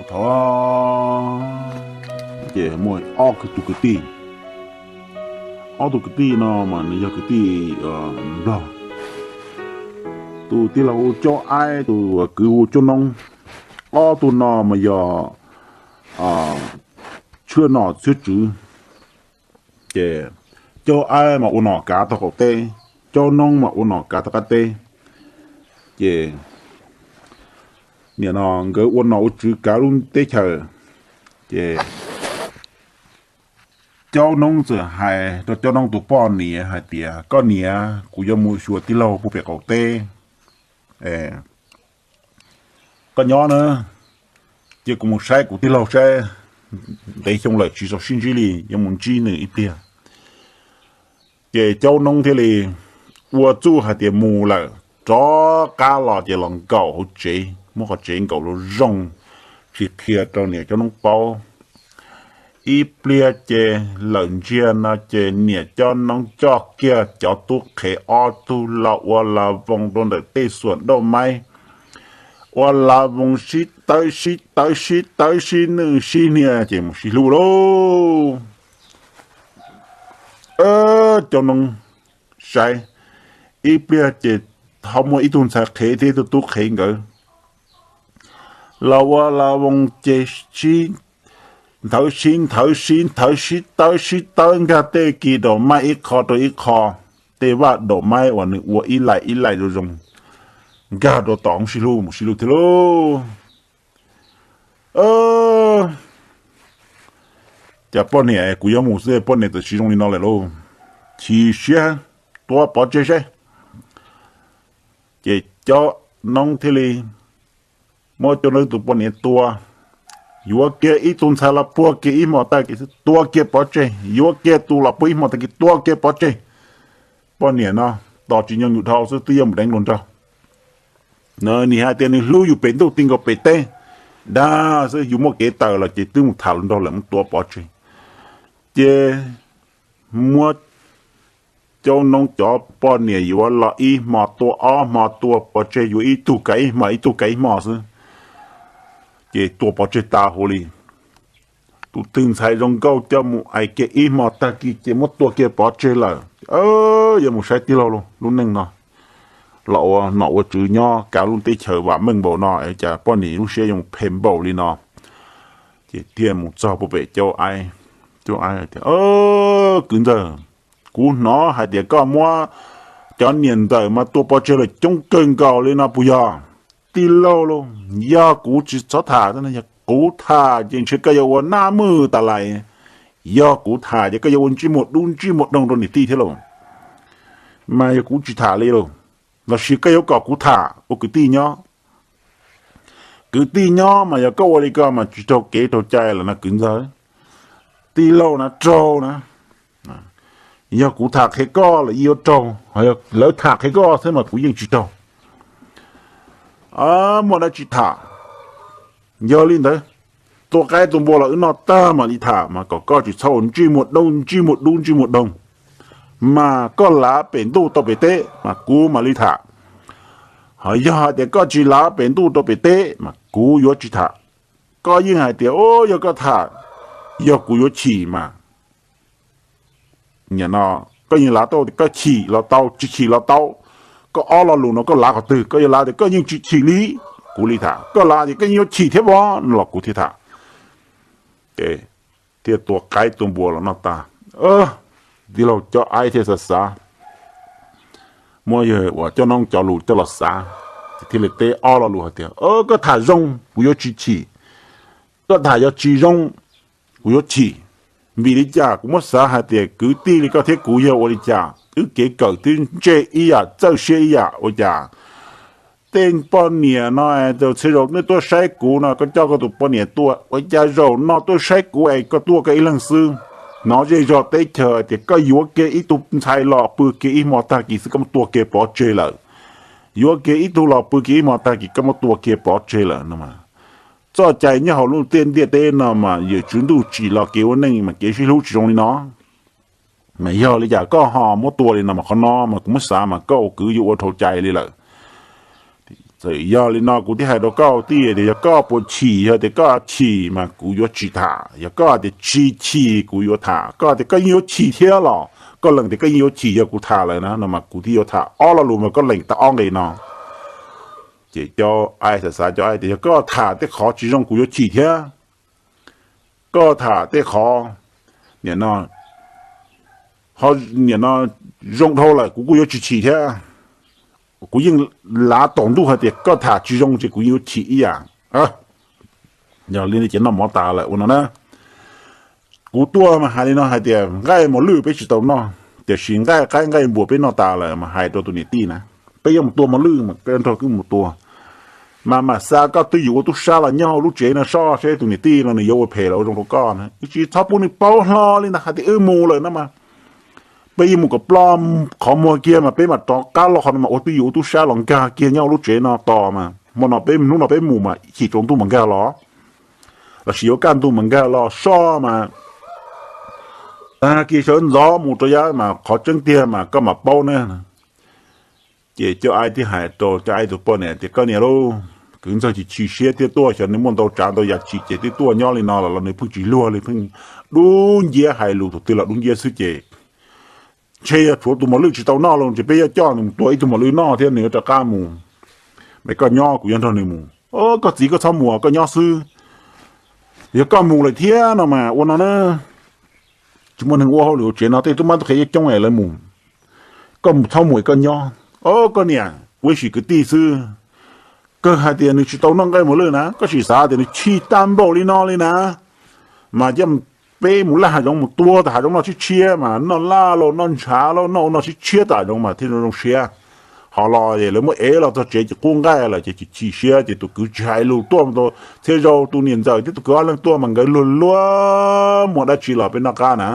Thov ces muaj ob tus kwv tij, ob tus kwv tij no mas nws yog kwv tij Nplog. Tus tij laug hu Caub Aib, tus kwv hu Caub Noob. Ob tug no mas yog tshuaj nom tshuaj tswv. Ces Caub Aib mas ua nom kav tog qaum teb, Caub Noob mas ua nom kav tog qab teb. Ces nim no nkawd ua nom ua tswv kav lub teb chaws. Ces Caub Noob txawm hais rau Caub Noob tus poj niam hais tias, koj niam, kuv yuav mus xyuas tij laug puag pem qaum teb, koj nyob na, cia kuv mus saib kuv tij laug saib, ntev xyoo lawm tsis tau sib ntsib li, yuav mus ntsib nws ib pliag. Ces Caub Noob thiaj li ua txuj hais tias mus lawm, rov qab los ces los nkaum hauv tsev, muab qhov tsev nkaum zoo zoo, tsis qhia rau niam Caub Noob paub. Ib pliag ces lawm ntsiag no ces niam Caub Noob coj kiag cov tub qhev ob tug los ua las voos rau ntawm tej xuam dauj maib, ua las voos sib tawb sib tawb sib tawb sib nwj sib hnia ces mus sib hlub lauj. Caub Noob saib, ib pliag ces ho muaj ib tug ntxhais qhev thiab ib tug tub qhev nkawd los ua las voos ces sib nthawv sib nthawv sib nthawv sib tawb sib tawb nkag tej kis daum maib ib qho rau ib qho, tej vaj daum maib uas nws ua ib laim ib laim zoo zoo, nkag rau tom hoob sib hlub mus sib hlub thiab lauj. Cas poj niam kuv yuav mus xwb poj niam txawm siv zoo li no lawm lauj. Chim siab, tua pov tseg saib. Ces Caub Noob thiaj li muab Caub Noob tus poj niam tua, yuav kiag ib tug ntxhais los puag kiag ib hmo tag kis xwb tua kiag pov tseg, yuav kiag tus los puag ib hmo tag kis tua kiag pov tseg. Poj niam no tos tsis nco nyum dhau xwb twb yuav mus deev hluas nraug. Nws hais tias nws hlub yus pem ntuj ti nkaus pem teb, dag xwb yus muaj kev tawm los ces twb mus tham hluas nraug lawm muab tua pov tseg. Ces muab Caub Noob cov poj niam yuav los ib hmo tua ob hmo tua pov tseg, yuav ib tug kav ib hmo ib tug kav ib hmo xwb, ces tua pov tseg tas huv li. Tus twg ntxhais zoo nkauj coj mus ais kiag ib hmo tag kis ces muab tua kiag pov tseg lawm. Yuav mus saib tij laug lub neej no los ua nom ua tswv nyob kav lub teb chaws vam meej npaum no es cas poj niam lub siab yuav phem npaum li no. Ces thiaj mus txog puag pem Caub Aib. Caub Aib tias, kwv ntxawg, kuv hnov hais tias koj muab cov niam ntxawm mas tua pov tseg lawm coob kawg nkaus li no puas yog? Tij laug lauj, yog kuv tsis txhob tham, yog kuv tham ces ntshe koj yuav ua naj mwj tas lais. Yog kuv tham ces koj yuav ua ntsej muag dub ntsej muag doog rau niam tij thiab lauj. Mas yog kuv tsis tham li lauj, los sis koj yuav kom kuv tham ua kwv tij nyob? Kwv tij nyob mas yog koj ua li ko mas tsis raug kev raug cai lawm no kwv ntxawg. Tij laug na raug na, yog kuv tham qhia koj los yeej yuav raug, lawv tham qhia koj thiab mas kuv yeej tsis raug. Muaj dab tsi tham? Yog li ntawd, tua qaib tua npua los wb noj tag mam li tham, mas kom koj tsis txhob ua ntsej muag dub ntsej muag dub ntsej muag doog. Mas koj lav pem ntuj tau pem teb mas kuv mam li tham. Ho yog hais tias koj tsis lav pem ntuj rau pem teb mas kuv yuav tsis tham. Koj yeej hais tias, o, yog koj tham, yog kuv yuav chim mas no, koj yeej lav tau tias koj chim los tau, tsis chim los tau. Koj ob lo lus no koj lav qhov twg? Koj yuav lav tias koj yeej tsis chim li, kuv li tham. Koj lav tias koj yeej yuav chim thiab os no los kuv thiaj tham. Thiaj tua qaib tua npua los noj tag. Tij laug Caub Aib thiaj xav xav, muab yawg uas Caub Noob cov lus coj los xav, thiaj li teb ob lo lus hais tias, koj tham zoo kuv yuav tsis chim, koj tham yuav tsis zoo kuv yuav chim. Vim li cas? Kuv muab xav hais tias kwv tij li koj thiab kuv yog ua li cas, wb kev kawm twb ntsej ib yam txawj siab ib yam, ua cas tej poj niam no txhia zaus nej tuaj saib kuv no, koj coj koj tus poj niam tuaj, ua cas zaum no tuaj saib kuv es koj tuaj koj ib leeg xwb? Hnov zej zog teb chaws tias koj yuav kiag ib tug ntxhais los pw kiag ib hmo tag kis xwb koj muab tua kiag pov tseg lawm. Yuav kiag ib tug los pw kiag ib hmo tag kis koj muab tua kiag pov tseg lawm no. Txoj cai nyob hauv lub ntiaj teb no mas yawm tswv ntuj tsim los kev ua neej mas kev sib hlub tsis zoo li no. Mas yog li cas koj ho muab tua li no? Mas qhov no mas kuv muab xav mas koj ua kwv yuav ua dhau cai li lawm. Txawm yog li no kuv thiaj hais rau koj tij tias yog koj puas chim, yog tias koj chim mas kuv yuav tsis tham, yog koj tias tsis chim kuv yuav tham. Koj tias koj yeej yuav chim thiab los, koj lees tias koj yeej yuav chim yog kuv tham lawm na no mas kuv thiaj yuav tham ob lo lus mas koj lees tau ob nqe no. Ces cov ai xav xav cov ai tias yog koj tham tej qhov tsis zoo kuv yuav chim thiab, koj tham tej qhov nim no, nim no zoo dhau lawm kuv kuj yuav tsis chim thiab. Kuv yeej lav tom ntuj hais tias koj tham tsis zoo ces kuv yeej yuav chim ib yam. Yog li ces noj mov tas lawm ua no na. Kuv tuaj mas hais li no hais tias nqaij mos lwj peb tsis tau noj, tiam sis nqaij qaib nqaij npuas peb noj tas lawm mas hais rau tus niam tij na, peb yuav mus tua mos lwj mas koj nrog kuv mus tua. Mas mam xa koj twj ywm ua tub sab los nyob hauv lub tsev no soj seb tus niam tij no nws yuav ua phem los ua zoo rau koj na. Tsis txhob pub nws paub hlo li ntag, hais tias wb mus lawm no mas peb yeej mus kom ploj qhov muag kiag mas peb mam rov qab los qhov no mas ua twj ywm ua tub sab los nkag kiag nyob hauv lub tsev no tos mas hmo no peb, hnub no peb mus mas ib chim tsaus ntuj mas nkag los, los sis yuav kaj ntug mas nkag los soj mas tag kis sawv ntxov mus rau yav mas qhov tseeb tiag mas koj mam paub ne. Ces cov ai thiaj hais rau cov ai tus poj niam tias koj niam lauj, kwv ntxawg chim chim siab thiab tuaj, xyov nws muaj ntau tsav ntau yam chim ces twb tuaj nyob li no los los nws pheej tsis luag li, pheej dub nciab, hais lus thaum twg los dub nciab xwb ces ntshe yog tshuav tus mos lwj tsis tau noj los ces peb yuav coj nws mus tua ib tug mos lwj noj thiab nws yuav rov qab mus. Mas koj nyob kuv yuav nrog nws mus. Koj txiv koj txhob mus, koj nyob xwb. Yog koj mus lawm thiab no mas ua no na, tsis muaj neeg ua hauj lwm tsev no tej tub mab tub qhe coob es lawv mus. Koj txhob mus es koj nyob. Koj niam, ua ib sim kwv tij xwb, kawg hais tias nws tsis tau noj nqaij mos lwj na, koj sim xav tias nws chim tag npaum li no li na, mas coj peb mus laj hav zoov mus tua tom hav zoov noj tshiab tshiab mas noj laj los noj ntshav los noj ua no tshiab tshiab tom hav zoov mas thiaj zoo zoo siab. Ho los lawv muab ev los txog tsev ces qub nqaij lawm ces chim chim siab ces tus kwv tsis hais lus tuaj tau. Txhia zaus tus niam ntxawm thiab tus kwv ob leeg tuaj mas nkawd luag luag muaj dab tsi los peb noj qab na.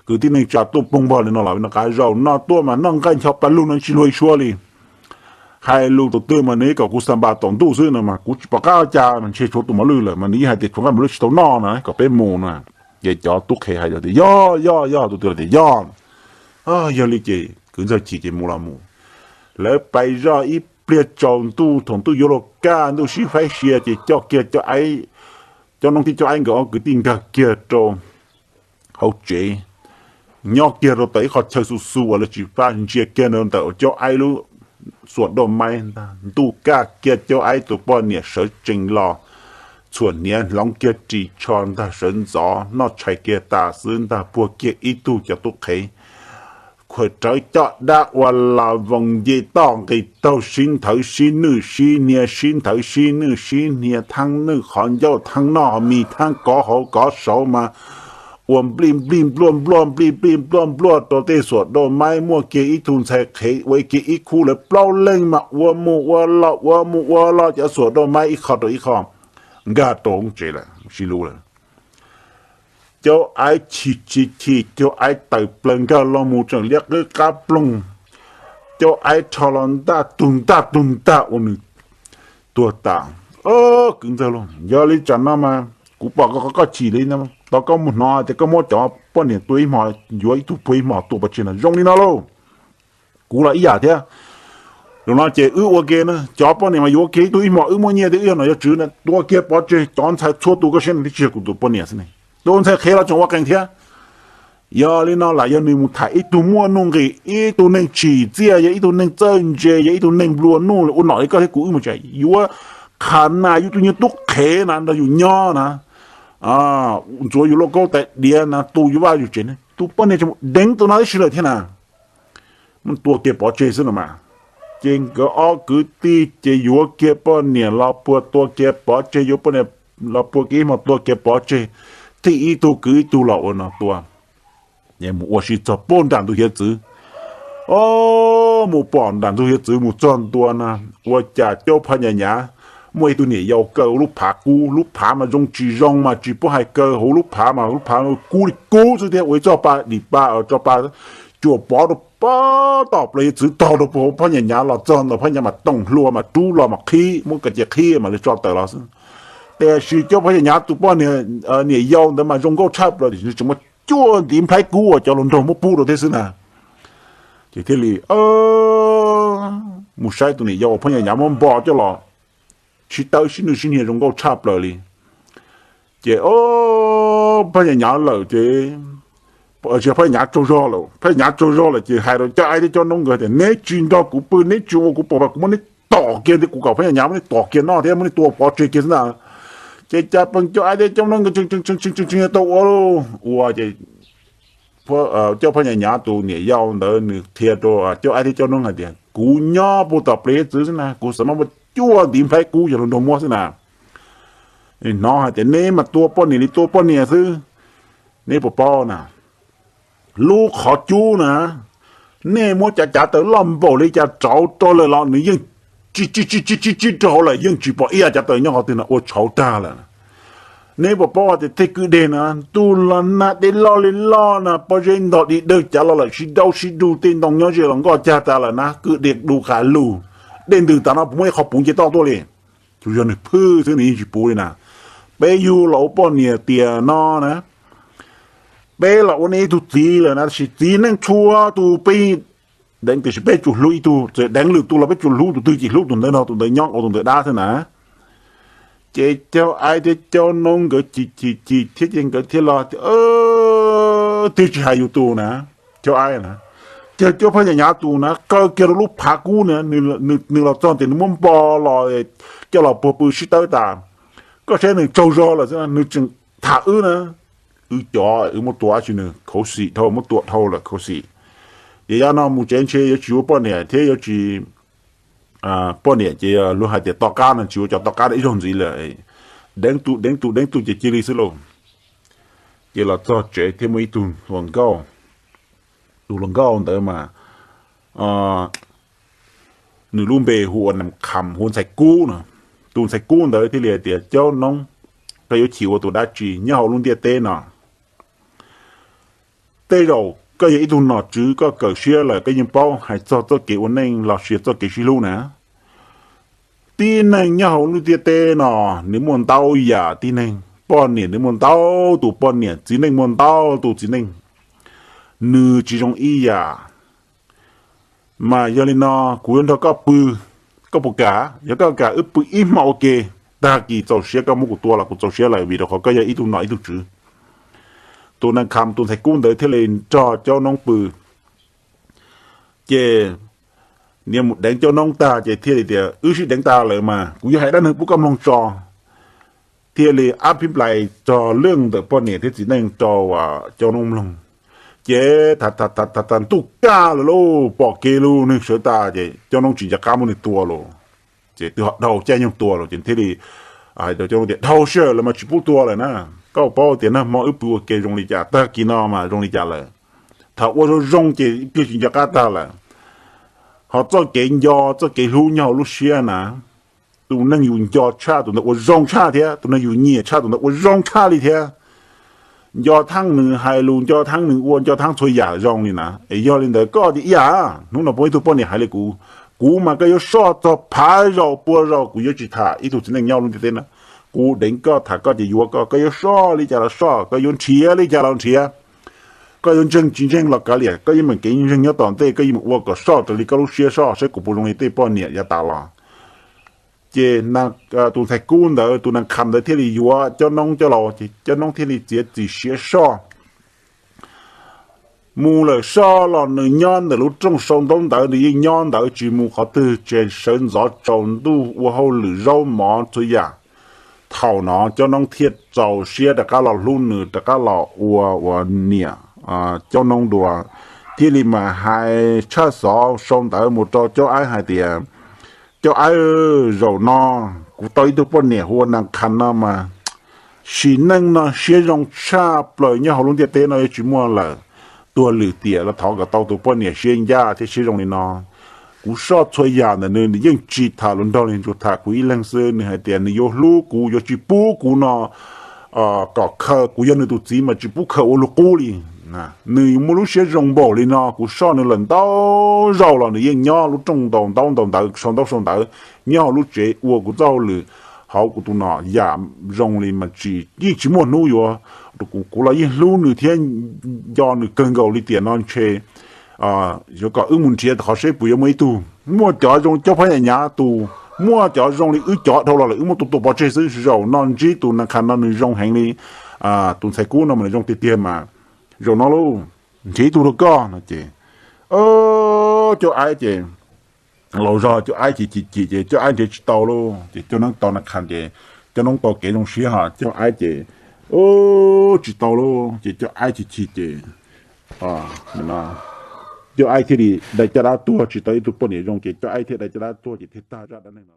Kwv tij neej tsa tuaj poob npog li no los peb noj qab, zaum no tuaj mas noj nqaij ncho pa lug no tsis luag ib suab li. Hais lus tus twg mas nws ib kom kuv xa npas tom ntuj xwb no mas kuv tsis pom qab ua cas, mas ntshe tshuav tus mos lwj lawm mas nws yeej hais tias tshuav nqaij mos lwj tsis tau noj na kom peb mus na. Ces cov tub qhe hais tias yog yog yog, tus twg los tias yog. Yog li ces kwv ntxawg chim ces mus los mus. Lawv pais zoj ib pliag tsaus ntuj thaum ntuj yuav luag kaj ntuj sib faib sia ces coj kiag cov noob tib cov aib nkawd ob kwv tij nkag kiag rau hauv tsev, nyob kiag rau tom ib qho chaw xu xu uas lawv tsis faj, ntsia kiag rau ntawm cov aib lub xuas dauj maib ntag, ntuj kaj kiag cov aib tus poj niam sawv tsees los, txhuam hniav hloov kiag ris tsho ntag, sawv ntxov noj tshais kiag tas xwb ntag, puag kiag ib tug cov tub qhe, khuam rawv coj dab ua las voos nce toj nqis taug sib nthawv sib nwj sib hnia sib nthawv sib nwj sib hnia, thaab nwj qhov ncauj thaab noj mis thaab kov hauv kov saud mas ua nplij nplij npluaj npluaj nplij nplij npluaj npluaj rau tej xuas dauj maib muaj kiag ib tug ntxhais qhev ua kiag ib khub, lawv plaub leeg mas ua mus ua los ua mus ua los cov xuas dauj maib ib qho rau ib qho nkag rau hauv tsev lawm sib hlub lawm. Cov aib chim chim chim, cov aib tawm plaws nkag los mus tseem liab qwb qab ploog, cov aib rho los ntaj tug ntaj tug ntaj ua nws tuag tas. Kwv ntxawg lauj, yog li tsam no mas kuv pom koj chim li no, tau koj mus hnov tias koj muab cov poj niam tua ib hmo, yuav ib tug puag ib hmo tua pov tseg no zoo li no lauj. Kuv los ib yam thiab. Zaum no ces wb ua ke na, cov poj niam mas yuav ua ke ib tug ib hmo, wb muaj nyiaj thiab wb yog nom yog tswv na, tua kiag pov tseg cov ntxhais txhua tus koj siab ntev tsis yog kuv tus poj niam xwb ne, tus ntxhais qhev los tseem ua qees thiab. Yog li no lam yog nws mus tham ib tug muaj nuj nqis, ib tug neeg tsim txiaj, yog ib tug neeg txawj ntse, yog ib tug neeg nplua nuj ua nom li koj thiab kuv wb mus tsev, yuav qha nas yus tus nyuag tub qhev na nrog yus nyob na, ntxuav yus lauj kaub tais diav na, tu yus vaj yus tsev, tus poj niam tseem mus deev tus no tib si lawm thiab na. Mus tua kiag pov tseg xwb no mas. Ces nkawd ob kwv tij ces yuav kiag poj niam los puag tua kiag pov tseg, yuav poj niam los puag kiag ib hmo tua kiag pov tseg, thiaj ib tug kwv ib tug los ua no tua. Mus ua si txog puag nram ntug hiav txwv. O, mus pom nram ntug hiav txwv mus txog ntua na, ua cas caub phab nyav nyav muaj ib tug niam yau kaw lub phav kub, lub phav mas zoo tsis zoo mas tsis paub hais kaw hauv lub phav mas lub phav kub li kub xwb thiab ua ib txoj pa dim pa tso pa cuam pov rau pag tom plaws hiav txwv tog rau puag hauv phab nyav nyav los txog ntawm phab nyav mas toom hlua mas rub los mas qhib, muab ka cia qhib mas li tso tawm los xwb. Tiam sis caub phab nyav nyav tus poj niam, niam yau ntawd mas zoo nkauj tshaj plaws tiam sis tseem muaj cuaj ntiv nplhaib kub uas cov hluas nraug muab pub rau thiab xwb na. Ces thiaj li mus saib tus niam yau uas phab nyav nyav muab npo coj los sib tawb sib nwj sib hnia zoo nkauj tshaj plaws li. Ces o, Phaj Nyas Nyav lawm ces, tsis, Phaj Nyas Nyav tsaug zog lawm, Phaj Nyas Nyav tsaug zog lawm ces hais rau Coj Aib thiab Coj Noob nkawd tias, neb tsis nrog kuv pw, neb tsis ua kuv pom, kuv muab neb tom kiag, kuv kom Phaj Nyas Nyav muab neb tom kiag noj thiab muab neb tua pov tseg kiag xwb ntag. Ces cas Coj Aib thiab Coj Noob nkawd tseem tseem tseem tseem tau ua, ua ces Coj, Phaj Nyas Nyav tus niam yau ntawd nws qhia rau Coj Aib thiab Coj Noob hais tias, kuv nyob puag tom ples txwv xwb na, kuv xav muab cuaj ntiv nplhaib kub yog luag nrog muab xwb na. Hnov hais tias neb mas tua poj niam li tua poj niam xwb. Neb puas paub na, lub qhov cub na, nej muab cav cav taws loj npaum li cas rauv rau lawm los nws yeej tsis tsis tsis tsis tsis rau hauv lawm, yeej tsis pom ib yav cav taws nyob qhov twg no, ua tshauv tag lawm. Neb puas paub tias tej kwj deg na, ntuj los nag dej loj li loj na, pob zeb ntog dig dawg cav los lawm, sib daub sib dug, tej ntoo nyob ze los nkoj cag tas lawm na, kwj deg du qas lug, dej ntws tas no puas muaj ib qho puv nce toj tuaj li. Tsuas yog nws phwj xwb nws yeej tsis puv li na. Peb yug los ua poj niam tiam no na, peb los ua nej ib tug txiv lawm na, tab sis txiv neej txhua tus peb, deev tiam sis peb tsuas hlub ib tug, txawm deev lwm tus los peb tsuas hlub tus twg ces hlub tus ntawd no, tus ntawd nyob ua tus ntawd dab xwb na. Ces Coj Aib thiab Coj Noob nkawd chim chim chim thiab ces nkawd thiaj los tias, twb tsis hais yus tus na, Coj Aib na, ces Coj Phaj Nyas Nyav tus na, kaw kiag rau lub phav kub na, nws los txog tias nws muab npo los coj los puag pw sib tawb tas. Koj saib nws tsaug zog lawm xwb, nws tseem tham wb na, wb cov wb muab tua dab tsi nws khuv xim dhau, muab tua dhau lawm khuv xim. Ces yav no mus tsev ntshe yuav tsis ua poj niam thiab yuav tsis, poj niam ces luag hais tias to qab no tsis ua cov to qab no ib zaug ntxiv lawm. Deev tus deev tus deev tus ces cia li xwb lauj. Ces los txog tsev thiab muaj ib tug hluas nkauj, tus hluas nkauj ntawd mas nws lub npe hu ua Nas Kham, hu ua Ntxhais Kub no. Tus Ntxhais Kub ntawd thiaj li hais tias, Caub Noob, koj yuav chim ua tus dab tsi nyob hauv lub ntiaj teb no? Tej zaum koj yog ib tug nom tswv, koj kawm siab lawm koj yeej paub hais txog txoj kev ua neej los sis txoj kev sib hlub na. Tib neeg nyob hauv lub ntiaj teb no nws muaj ntau yam tib neeg, poj niam nws muaj ntau tus poj niam, txiv neej muaj ntau tus txiv neej, nws tsis zoo ib yam. Mas yog li no kuv yuav nrog koj pw, koj puas kam? Yog koj kam wb pw ib hmo ua ke, tag kis txaus siab koj muab kuv tua los kuv txaus siab lawm vim rau qhov koj yog ib tug nom ib tug tswv. Tus Nas Kham, tus Ntxhais Kub ntawd thiaj li nrog Caub Noob pw. Ces niag mus deev Caub Noob tag ces thiaj li tias, wb sib deev tag lawm mas kuv yuav hais dab neeg pub koj mloog tso. Thiaj li ab phib nplais txog leej ntawm poj niam thiab txiv neej rau Caub Noob mloog. Ces thaum ntuj kaj lawm lauj, pom kev lub neeg sawv tas ces Caub Noob tsis nco qab muab nws tua los, ces twb ho dhau caij nyoog tua los ces thiaj li hais rau Caub Noob tias, dhau sij hawm lawm mas tsis pub tua lawm na. Koj paub tias nag hmo wb pw ua ke zoo li cas, tag kis no mas zoo li cas lawm. Thaum ua zoo zoo ces ib pliag tsis nco qab tag lawm. Ho txoj kev nco txoj kev hlub nyob hauv lub siab na, tus neeg yus nco tshaj tus ntawd ua zoo tshaj thiab, tus neeg yus nyiam tshaj tus ntawd ua zoo tshaj li thiab. Nco thaab nws hais lus, nco thaab nws ua, nco thaab txhua yam zoo li na. Es yog li ntawd koj tias ib yam, hnub no puab ib tug poj niam hais li kuv, kuv mas koj yuav soj txog phav zaus pua zaus, kuv yuav tsis tham ib tug txiv neej nyob lub ntiaj teb na. Kuv deev koj tham koj ces yuav koj, koj yuav soj li cas los soj, koj yuav nrhiav li cas los nrhiav. Koj yuav ntseeg tsis ntseeg los kav liam, koj yuav meem kev ntseeg nyob tom ntej, koj yuav meem ua kom soj raws li koj lub siab soj, saib kuv puas zoo li tej poj niam yav tas los. Ces tus ntxhais kub ntawd, tus Nas Kham ntawd thiaj li yuav Cob Noob coj los, ces Cob Noob thiaj li txiav txim siab soj. Mus lawm soj los nws nyob ntawm lub rooj sau ntaub ntawv, nws yeej nyob ntawd tsis mus qhov twg, tseem sawv ntxov tsaus ntuj ua hauj lwm zaub mov txhua yam. Thaum no Cob Noob thiaj txaus siab rov qab los hlub nws, rov qab los ua ua niam Cob Noob dua. Thiaj li mas hais tshaj xov sau ntawv mus rau Cob Aib hais tias, Cob Aib, zaum no kuv tau ib tug poj niam hu ua Nas Kham no mas sim neej no siab zoo tshaj plaws, nyob hauv lub ntiaj teb no yuav tsis muaj lawm. Tuag lwm tiam los thov kom tau tus poj niam siab ncaj thiab siab zoo li no. Kuv soj txhua yam ntawm nws, nws yeej tsis tham hluas nraug li, tsuas tham kuv ib leeg xwb. Nws hais tias nws yuav hlub kuv, yuav tsis pub kuv no kom khaws, kuv yog nws tus txiv mas tsis pub khaws ua luag qub li. Nws muaj lub siab zoo npaum li no, kuv soj nws lawm ntau zaus los nws yeej nyob lub rooj ntaus ntaub ntaus ntawv, sau ntaub sau ntawv, nyob hauv lub tsev ua kuv txoj hauj lwm hauv kuv tus nom yam zoo li mas tsis, yeej tsis muaj hnub yuav, kuv kuv los yeej hlub nws thiab nco nws kawg nkaus li. Tiam no ntshe yuav kom wb mus nrhiav qhov seb puas yuav muaj ib tug, muaj cov zoo Cob Phab Nyas Nyav tus Muaj cov zoo li wb cov dhau los lawm, wb muab tua tua pov tseg xwb. Zaum no ntsib tus nas khas no nws zoo heev li, tus ntxhais kub no mas nws zoo tiag tiag mas. Zaum no lauj, nrhiav ib tug rau koj no ces, Coj Aib ces, laus zog Coj Aib chim chim chim ces Coj Aib nrhiav tsis tau lauj. Ces Coj Noob tau nas khas ces Coj Noob tau kev zoo siab ho Coj Aib ces, tsis tau lauj. Ces Coj Aib chim chim ces Coj Aib thiaj li dai caj dab tuag, tsis tau ib tug poj niam zoo ces Coj Aib thiaj dai caj dab tuag ces thiaj tag zaj dab neeg no.